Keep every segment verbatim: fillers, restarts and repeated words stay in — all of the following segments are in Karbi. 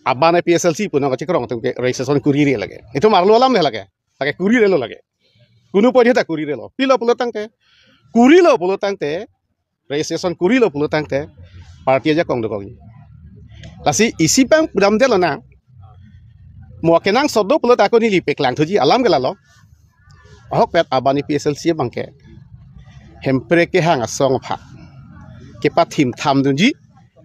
Aban A P H L C pu nangkachekrong atum ke registration kurire lake. Itum arlo alam le lake. Lake kurirelo lake. Kunu pon ta kurirelo. Pilo pulo tangte. Kurilo pulo tangte. Registration kurilo pulo tangte. Party ajakong dokok. Lasi isi pang pudam delo na. Mo kenangsot do pulo ta ako neli peklangthuji alam ke lalo. Ahokpet Aban A P H L C abangke Hemprek kehang asong aphan kepathim thamdunji,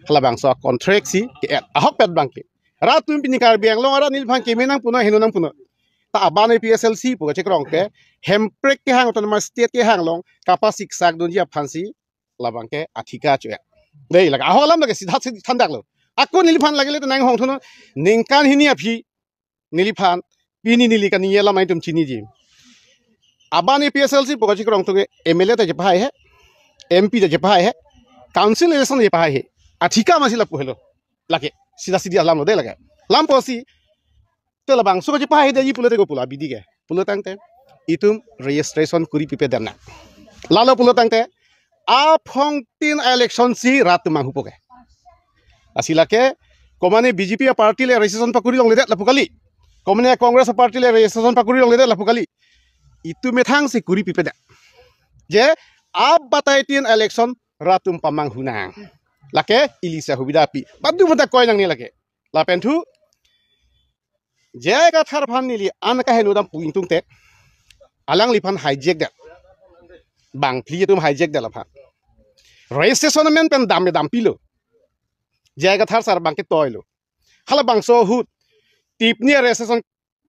halabangso a-contract si ke-et ahokpet abangke. Rat atum pini Karbi Anglong arat neliphan keme nangpunon, heno nangpunon. Ta Aban A P H L C pu kachekrong ke Hemprek kehang, autonomous state kehang along kapasiksakdunji aphansi labangke athika cho-et. Dei, lake ahok alam lake sidha sidhi thandaklo. Ako neliphan lake le tenang hongthunon, ningkan hini aphi neliphan, pini neli kaningje alam atum chiniji. Aban A P H L C pu kachekrong atum ke M L A ta chepahai he, M P ta chepahai he, council election chepahai he. Athika masi lapu helo. Lake sidha sidhi alamlo dei lake. Lampo si te labangso kachepahai deji pulote ko pulo abidi ke. Pulo tangte itum registration kuri pipe damnang. Lalo pulo tangte aphongtin election si rat atum manghupo ke. Lasi lake komane B J P a-party le registration pakuri longledet lapu kali. Komane Congress a-party le registration pakuri longledet lapu kali. Itum methang si kuri pipedet. Je abataitin election rat atum pamanghunang. Lake ili si ahubida pi. Badu mata koi nangne lake. Lapen thu J I Kathar aphan neli an kaheno dam pu ingtungte, alangliphan hijack det. Bang phli atum hijack det laphan. Registration amen pen dam dampilo. J I Kathar sar abangke toilo. Halabangso ahut tipni registration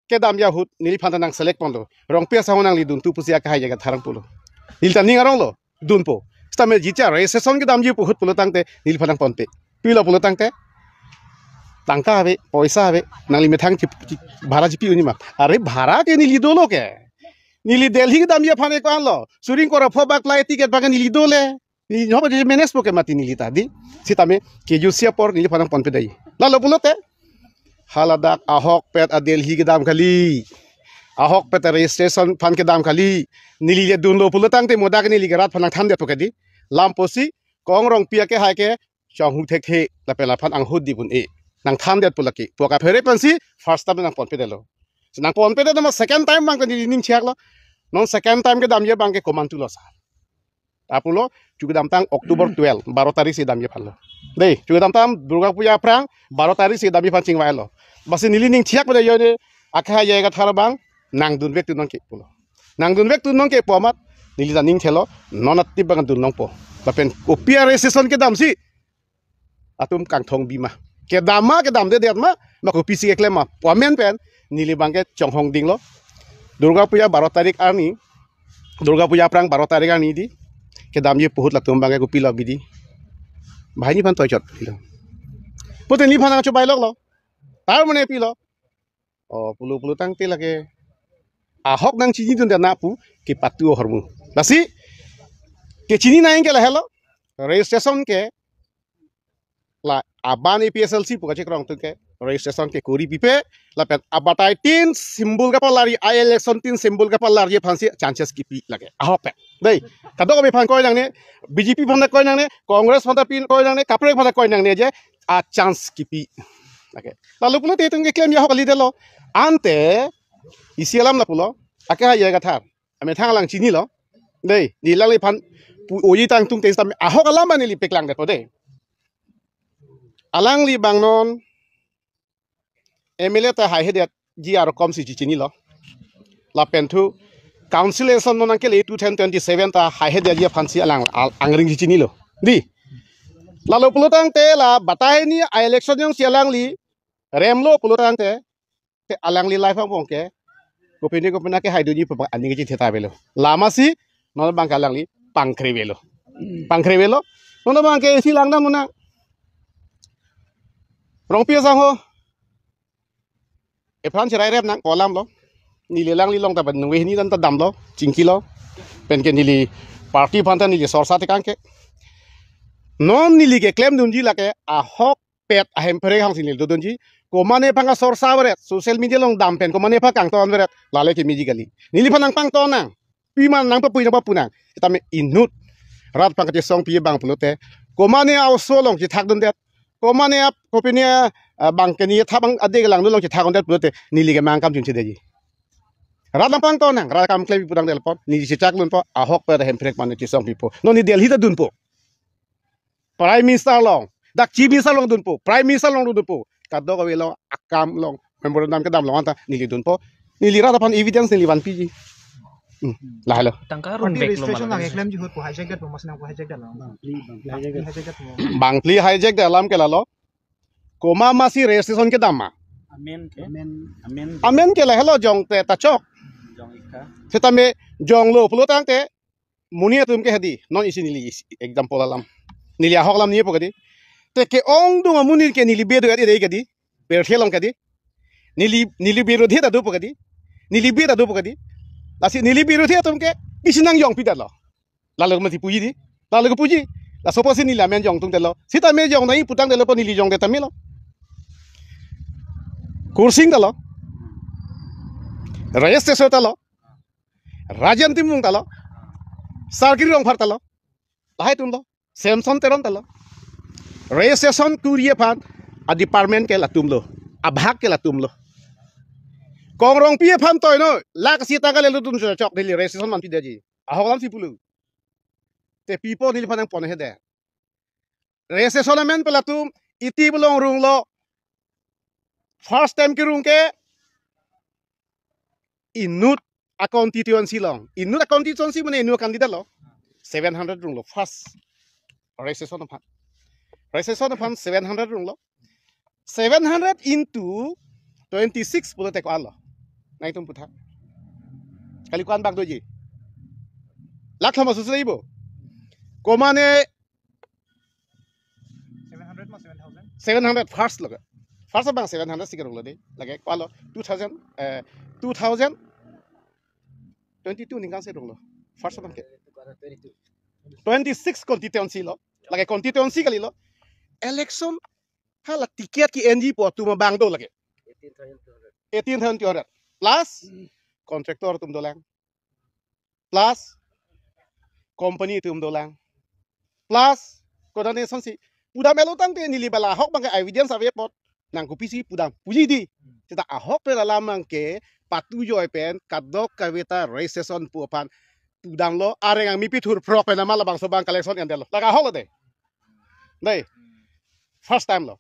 kedamji ahut neliphan ta nang select ponlo. Rongpi asahok nangli duntu pusi akehai J I Kathar ang pulo. Neli ta ning aronglo, dunpo. Sitame jitsa registration kedamji pu ahut pulo tangte neliphan nangponpe. Pilo pulo tangte, tangka ave, poisa ave, nangli methang chip, chip, bhara chipi unji ma. Are bhara ke neli dolo ke. Neli Delhi kedamji aphan eko anlo. Suring kora pho bak lai ticket bak neli dole. Neli nyoba je manage po ke mati neli ta dei. Sitame kejusi apor neliphan nangponpe dei. Lalo pulote, haladak ahokpet a-Delhi kedam kali. Ahokpet a-registration aphan kedam kali. Neli le dunlo pulo tangte mo dak neli ke rat aphan nangthandetpo ke dei. Lampo si Kong Rongpi akehai ke chonghu thekthe lapen laphan anghut di pun e. Nangthandetpo lake. Pu kaphere pensi first time nangponpedetlo. Si nangponpedet ma second time abangke neli ning chaklo. Non second time kedamji abangke komantulo sa. Apulo, chu kedam tang October twelve, baro tarik si damji aphanlo. Dei, chu kedam tang Durga Puja aphrang, baro tarik si damji aphan chingvailo. Basi neli ning thiak pada yo ne, akehai J I Kathar abang, nangdun vek tun nangke pulo. Nangdun vek tun nangke pu amat, neli ta ning thelo, non atip abang dun nangpo. Lapen kopi a-registration kedam si, atum kangthong bi ma. Kedam ma, kedamdedet ma, ma kopisi keklem ma. Pu amen pen, neli abangke chonghong dinglo. Durga Puja baro tarik arni, Durga Puja aphrang baro tarik arni dei. Kedamji pu ahut latum abangke kopilo abidi. Banghini aphan toichot. Pute neliphan nangchobai loklo. Tar mane pilo. O, pulo pulo tangte lake ahok nangchinidunde na pu kepatu ahormu. Lasi kechini nangke lahelo. Registration ke la Aban A P H L C pu kachekrong atum ke registration ke kuri pipe lapen abataitin symbol kapalarji, a-election tin symbol kapalarji aphansi chances kipi lake. Ahokpet. Dei, kadokave aphan koi nangne, B J P aphan koi nangne, Congress aphan pi koi nangne, kaprek aphan koi nangne je a-chance kipi. Lake. Lalo pulote itum keklemji ahok kalidetlo. Ante isi alam lapulo. Akehai J I Kathar amethang alang chinilo. Dei, neli alangliphan pu-, oji tangtungte sitame ahok alam abang neli peklangdetpo dei. Alangli abang non M L A ta haihedetji arokom si chichinilo. Lapen thu council election non nangkele two thousand twenty-seven ta haihedetji aphansi alang al-, angring chichinilo. Dei. Lalo pulo tangte la batai ni a-election jongsi alangli remlo pulo tangte, te alangli life angbong ke kopine kopine kehaidunji pu abang aning kachetheta avelo. Lamasi non abangke alangli pangkre avelo. Pangkre avelo. Non abangke isi langdam muna. Rongpi asangho. Ephan cherai rep nang ko alamlo. Neli alangli along ta pen nungve hini dan ta damlo, chingkilo. Penke neli party aphan ta neli sorsa tekang ke. Non neli keklemdunji lake ahok pet a-Hemprek hangsi neli dodunji. Komane aphan kasorsa averet, social media along dam pen komane aphan kangton averet, lale kemeji kali. Neliphan nangpangton nang. Pima nangpapui nangpapu nang. Sitame inut rat aphan kachesong pi abang pulote, komane a-oso along chethakdundet, Komane ap kopine, ah, bang keni tha bang ade kelang dulong chetha kondet pulote neli ke mang kam chun chedeji. Rat lampang to nang, rat kam klem pudang del pon, neli chechak lun po, ahok pe hem prek mane chisong pipo. Non ne Delhi ta dunpo. Prime Minister along, dak Chief Minister along dunpo, Prime Minister along dunpo. Kadokave along, akam along, memorandum kedam along anta neli dunpo. Neli rat aphan evidence neli vanpiji. Hmm. Lahelo. Tangka Party rong bag lo registration malam. Lang eklem jihut po hijack det po mas nang po hijack det lang. Bang phli, bang phli hijack det. Hijack det po. Bang phli hijack det alam ke lalo. Komat masi registration kedam ma. Amen ke. Amen. Amen. Amen ke lahelo jong te ta chok. Jong ika. Setame jonglo pulo tangte monit atum ke hedi. Non isi neli isi example alam. Neli ahok alam nepo kedi. Te ke-ongdung amonit ke neli bedo adi dei kedi. Berthe along kedi. Neli, neli birodhi ta dopo kedi. Neli bid ta dopo kedi. Lasi neli birodhi atum ke pisi nangjong pidetlo. Lalo mati puji di. Lalo ke puji. Laso apotsi neli amen jongtung detlo. Setame jong nai putang detlo po neli jongdet tame lo. Kursing detlo. Rajesh Teso detlo. Rajen Timung detlo. Sarkiri Rongphar detlo. Lahai atum lo. Samson Teron detlo. Registration kuri aphan a department ke latum lo. Abhag ke latum lo. Kong Rongpi aphan toino. Lakh isi taka le latum chok neli registration man pideji. Ahok alam si pulo. Te pipo neliphan nangpon hede. Registration amen pe latum iti belong runglo. First time kerung ke inut a constituency along. Inut a constituency mane inut candidate lo. Seven hundred runglo first. Registration aphan. Registration aphan seven hundred runglo. Seven hundred into twenty-six pulote ko-an lo. Nangtum putha. Kali ko-an bak doji. Lakh thom asu seibo. Komane seven hundred ma seven thousand? Seven hundred first lo. First abang seven hundred si kerunglo de. Lake ko-an lo two thousand, eh, two thousand twenty-two ningkan si runglo. First abang ke. Twenty-six constituency lo. Lake constituency kali lo. Election hala ticket ke-enji po atum abang do lake. Eighteen thousand two hundred. Eighteen thousand two hundred. Plus contractor atum dolang. Plus company atum dolang. Plus coordination si pudam elo tangte neli bala ahok abang ke evidence ave apot. Nang kopisi pudam puji di. Seta ahok pe alam abang ke patu joi pen kadokave ta registration pu aphan pudamlo, areng angmi pithur phrok pen ama labangso abang collection endetlo. Lake ahok lo de. Dei. First time lo.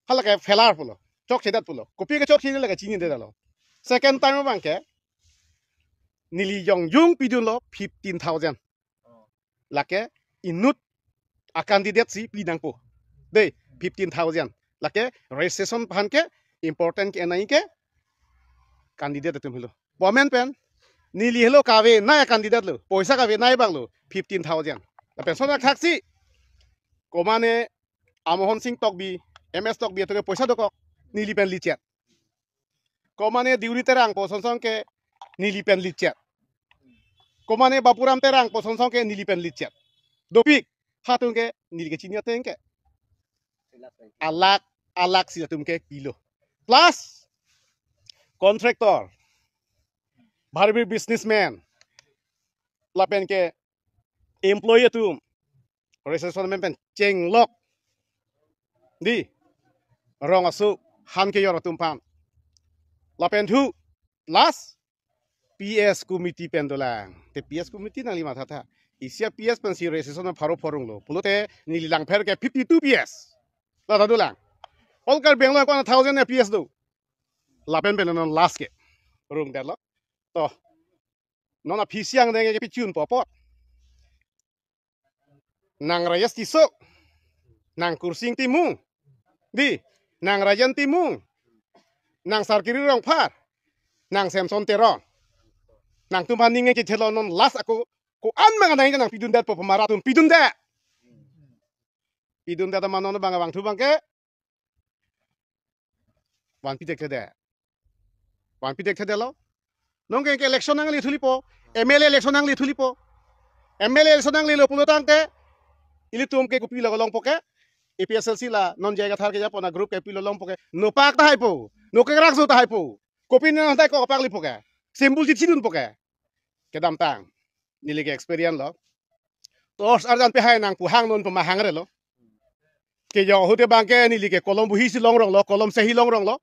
Hala ke failure pulo. Chokchedet pulo. Kopi ke chokche lake chinidetlo. Second time abang ke neli jongjung pidunlo fifteen thousand. Lake inut a candidate si pinangpo. Dei, fifteen thousand. Lake registration aphan ke important ke-en nai ke candidate atum helo. Bomen pen neli helo kavenei a candidate lo. Poisa kavenei abang lo fifteen thousand. Lapen son akhak si komane Amohon Sing Tokbi, M S Tokbi atum ke poisa dokok neli pen lichet. Komane Deuri Terang po sonsong ke neli pen lichet. Komane Bapuram Terang po sonsong ke neli pen lichet. Dopik, hatung ke neli ke chini ateng ke. Alak, alak si atum ke pilo. Plus contractor, bharbi businessman, lapen ke employee atum, registration amen pen chenglok. Dei, rong asu, han kejor atum aphan. Lapen thu, last, P S committee pen dolang. Te P S committee nangli mathatha. Isi a P S pensi registration pharo pharo runglo. Pulote neli langpher ke fifty-two P S. La ta dolang. All Karbi Anglong ko-an thousand a P S do. Lapen pen non last ke rungdetlo. To. Non aphi siang deng ke pichun po apot. Nang Rajesh Tisso, nang Kursing Timung, dei, nang Rajen Timung, nang Sarkiri Rongphar, nang Samson Teron. Nangtum aphan ning kechelo non last ako, ko-an mang nang nang pidundet po pemara atum pidundet. Pidundet ma non abang abang thu abang ke. Vanpi thekthedet. Vanpi thekthedetlo. Non ke, ke election nangli thulipo. M L A election nangli thulipo. M L A election nanglelo pulo tangte ilitum ke kopilo longpo ke. A P H L C la non J I Kathar kejapon a group ke kopilo longpo ke. Nopak tahai po. Nokekrak so tahai po. Kopi nang tahai ko kapak lipo ke. Simbol chit chidunpo ke. Kedamtang. Neli ke experience lo. Torch arjan pehai nang pu hang non pemahang re lo. Ke jo ahut abang ke neli ke kolom bohi si longrong lo, kolom sehi longrong lo.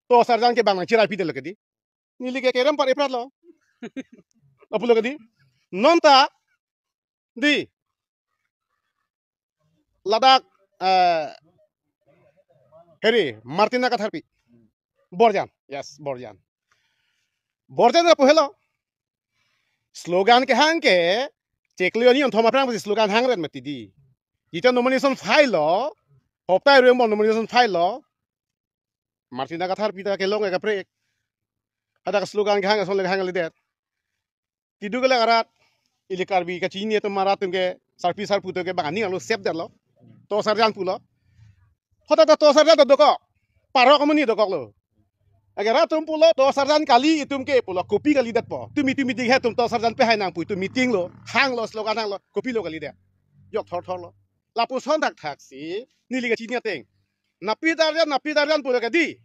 To sarjan ke bang nangchirai pidetlo ke di. Neli ke kerem par eprat lo. Lapulo ke di. Non ta di. Ladak, eh, heri, Martina Katharpi. Borjan. Yes, Borjan. Borjan lapu helo. Slogan kehang ke, chiklo ani onthom aphrang pasi slogan hangret mati di. Jita nomination file lo, hopta ruem bon nomination file lo. Martina Katharpi ta kelong ekaprek. Hadak slogan kehang ason le hang ledet. Keduk kelak arat, ili Karbi kachini atum arat atum ke, sarpi sarpo atum ke bang aning arlo sepdetlo. To sarjan pulo. Hota ta to sarjan ta dokok. Parok amonit dokoklo. Agar rat atum pulo, to sarjan kali itum ke pulo, kopi kalidetpo. Tumi tumi dinghe atum to sarjan pehai nangpu, itum meeting lo, hanglo, slogan hanglo, kopilo kalidet. Jok thorthor lo. Lapuson thakthak si, neli kachini ateng. Napi darjan, napi darjan pulo ke di.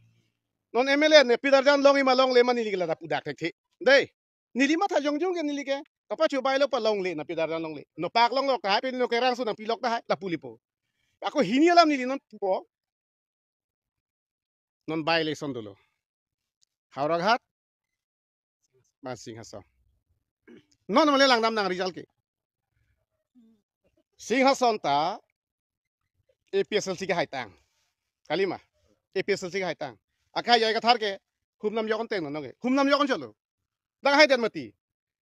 Non M L A, napi darjan longji ma longle ma neli ke la pudak thekthe. Dei. Neli matha jongjong ke neli ke. Kapachobai lo pa longle, napi darjan longle. Nopak longlo, kahai pen no kerangso nangpilok tahai, lapu lipo. Ako hini alam neli non pupo. Non by election dolo. Howraghat, ba Singhason. Non male langdam nang result ke. Singhason ta A P H L C ke haitang. Kalima. A P H L C ke haitang. Akai jai Kathar ke humnam jokon teng non ke. Humnam jokon cholo. Dak haidet mati.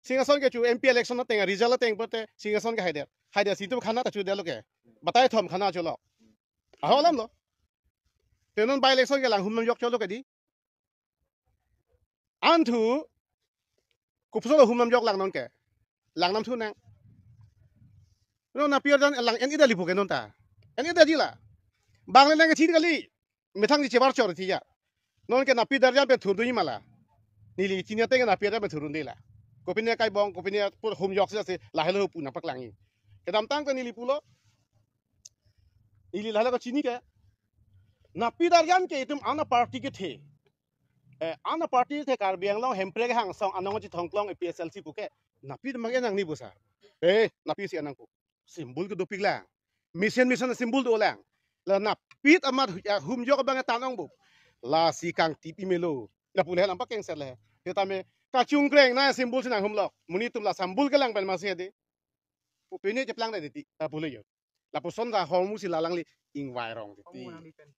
Singhason kecho M P election ateng result ateng pote Singhason ke haidet. Haidet si itum khana ta chodetlo ke. Batai thom khana cholo. Aho alam lo. Te non by election ke lang humnam jok cholo ke di. Anthu, kopusolo humnam jok lang non ke. Langnam thu nang. Non napi darjan lang en-ida lipo ke non ta. En-ida jila. Bang le nang chin kali. Methang di chebar chor thiya. Non ke napi darjan pen thurdunji ma la. Neli chini ateng napi darjan pen thurdunde la. Kopine kai bong, kopine pur hum jok si lahelo pu nangpaklangji. Kedamtang ke neli pulo. Neli lahelo kachini ke. Napi darjan ke itum ana party kethe. Eh, ana party kethe Karbi Anglong Hemprek hangsong anong chithongklong A P H L C pu ke. Napi mage nangni bosa. Eh, napi si anang pu. Symbol ke dopik lang. Mission, mission symbol dolang. La napit amat hu-, ya, humjok abang tan ong bu. Lasi kangtipi melo. Lapu le lampak kengser le. Setame kachungkreng na symbol si nanghumlok. Monit atum la symbol kelang pen masi de. Pu pini cheplang de titi. Lapu le jo. Lapuson ta hormu si la alangli ingvai rong titi. Hormu nangli pen.